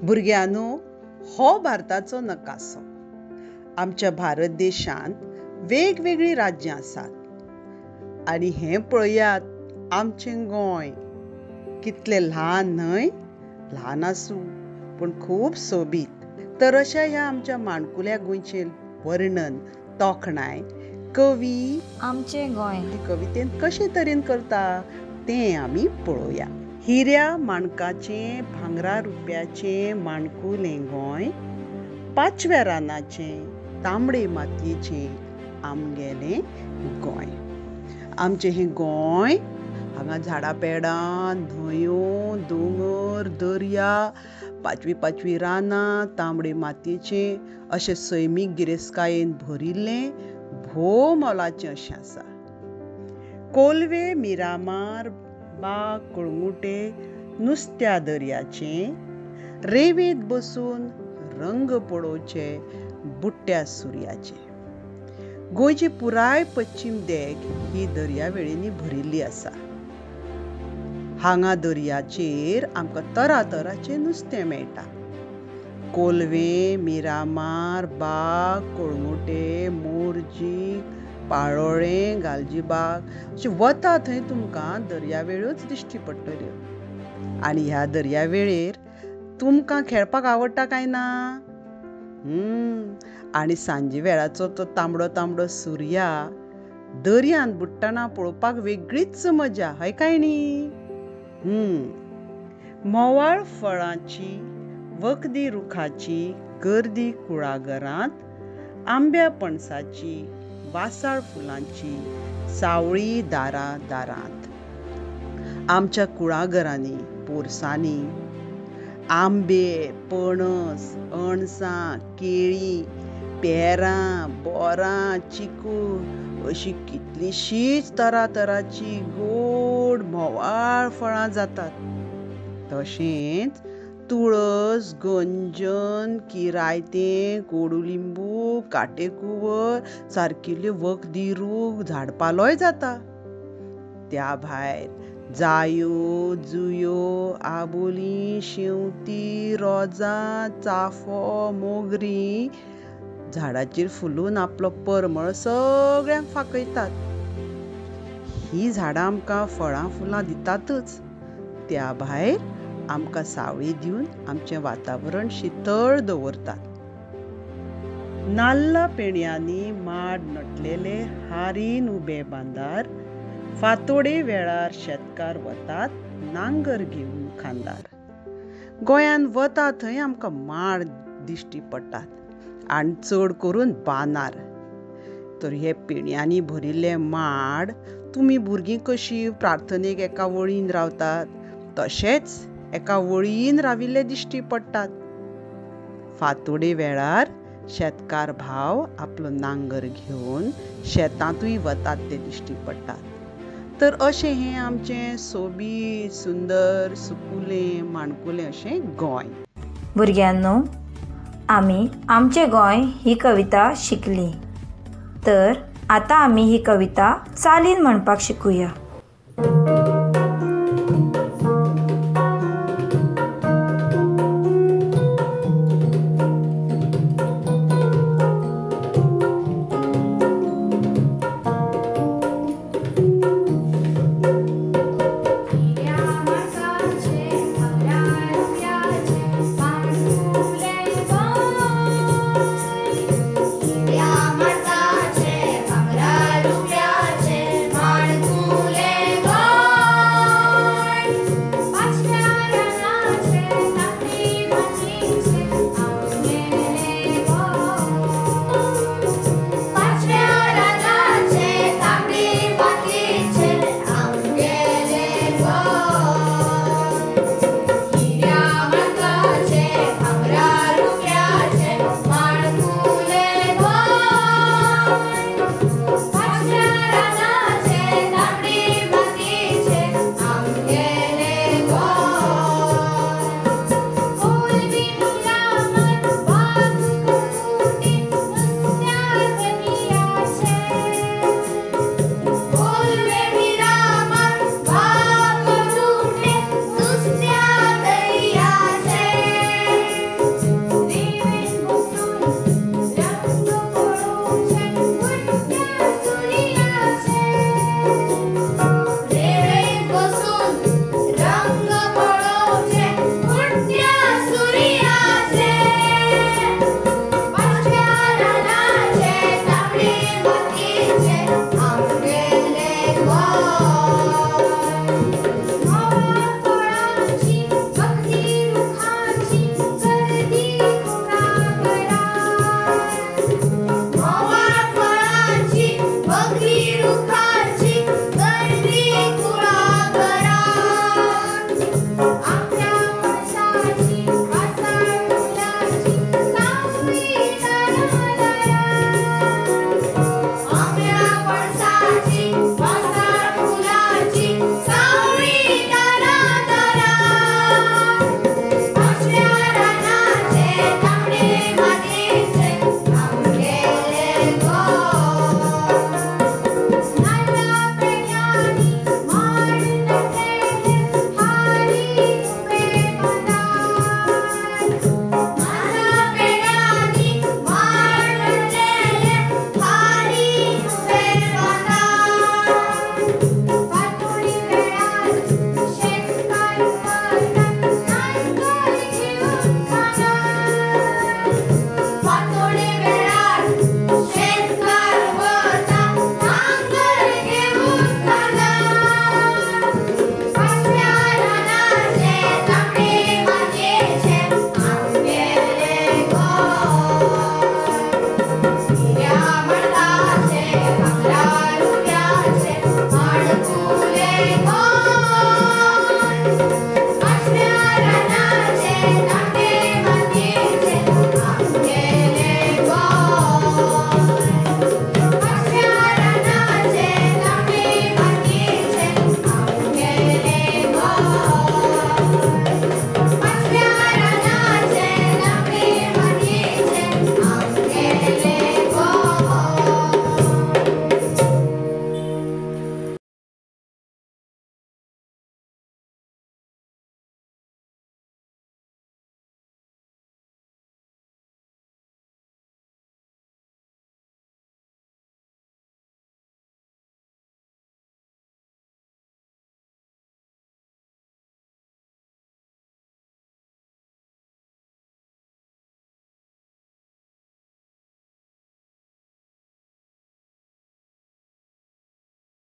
भुरग्यांनो, हो भारताचो नकासो. आमच्या भारत देशांत वेगवेगळीं राज्यां आसात आनी हें पळयात आमचें गोंय कितलें ल्हान न्हय? ल्हान आसूं पूण खूब सोबीत. तर अशा ह्या आमच्या माणकुल्या गोंयचें वर्णन, तोखणाय कवी आमचें गोंय कवितेंत कशे तरेन करता तें आमी पळोवया. हिऱ्या माणकाचें भांगरा रुप्याचें माणकुलें गोंय, पाचव्या रानाचें तांबडे मातयेचें आमगेलें गोंय. आमचें हें गोंय, हांगा झाडां पेडां, न्हंयो, दोंगर, दर्या, पाचवी पाचवी रानां, तांबडे मातयेचें अशें सैमीक गिरेस्तकायेन भरिल्लें भोव मोलाचें अशें आसा. कोलवे, मिरामार, बाग, कळंगुटे, नुस्त्या दर्याचें, रेंवेंत बसून रंग पळोवचे बुडट्या सुर्याचे. गोंयची पुराय पश्चीम देग ही दर्यावेळेंनी भरिल्ली आसा. हांगा दर्याचेर आमकां तरातराचें नुस्तें मेळटा. कोलवें, मिरामार, बाग, कळंगुटे, मोरजी, पाळोळें, गालजीबाग अशें वता थंय तुमकां दर्यावेळोच दिश्टी पडटल्यो. आनी ह्या दर्यावेळेर तुमकां खेळपाक आवडटा काय ना? आनी सांजे वेळाचो तो तांबडो तांबडो सुर्या दर्यांत बुडटना पळोवपाक वेगळीच मजा, हय काय न्ही? म्होंवाळ फळांची, वखदी रुखाची गर्दी कुळागरांत, आंब्या पणसाची, वासाळ फुलांची सावळी दारा दारांत. आमच्या कुळागरांनी, पोरसांनी आंबे, पणस, अणसां, केळीं, पेरां, बोरां, चिकू अशी कितलींशींच तरातराची गोड म्होंवाळ फळां जातात. तशेंच तुळस, गंजन, किरायतें, कोडुलिंबू, काटेकुवर सारकिल्ल्यो वखदी रूख, झाडपालोय जाता. त्या भायर जायो, जुयो, आबोलीं, शेंवतीं, रोजां, चाफो, मोगरीं झाडाचेर फुलून आपलो परमळ सगळ्यांक फांकयतात. हीं झाडां आमकां फळां फुलां दितातच, त्या भायर आमकां सावळी दिवन आमचें वातावरण शितळ दवरतात. नाल्ला पेण्यांनी माड नटलेले हारीन उबे बांदार, फांतोडे वेळार शेतकार वतात नांगर घेवन खांदार. गोंयांत वता थंय आमकां माड दिश्टी पडटात आनी चड करून बांदार. तर हे पेण्यांनी भरिल्ले माड तुमी भुरगीं कशीं प्रार्थनेक एका वळीन रावतात तशेंच एका वळीन राविल्ले दिश्टी पडटात. फांतोडे वेळार शेतकार भाव आपलो नांगर घेवन शेतांतूय वतात ते दिश्टी पडटात. तर अशें हें आमचें सोबीत, सुंदर, सुकुलें, माणकुलें अशें गोंय. भुरग्यांनो, आमी आमचें गोंय ही कविता शिकली, तर आतां आमी ही कविता चालीन म्हणपाक शिकुया.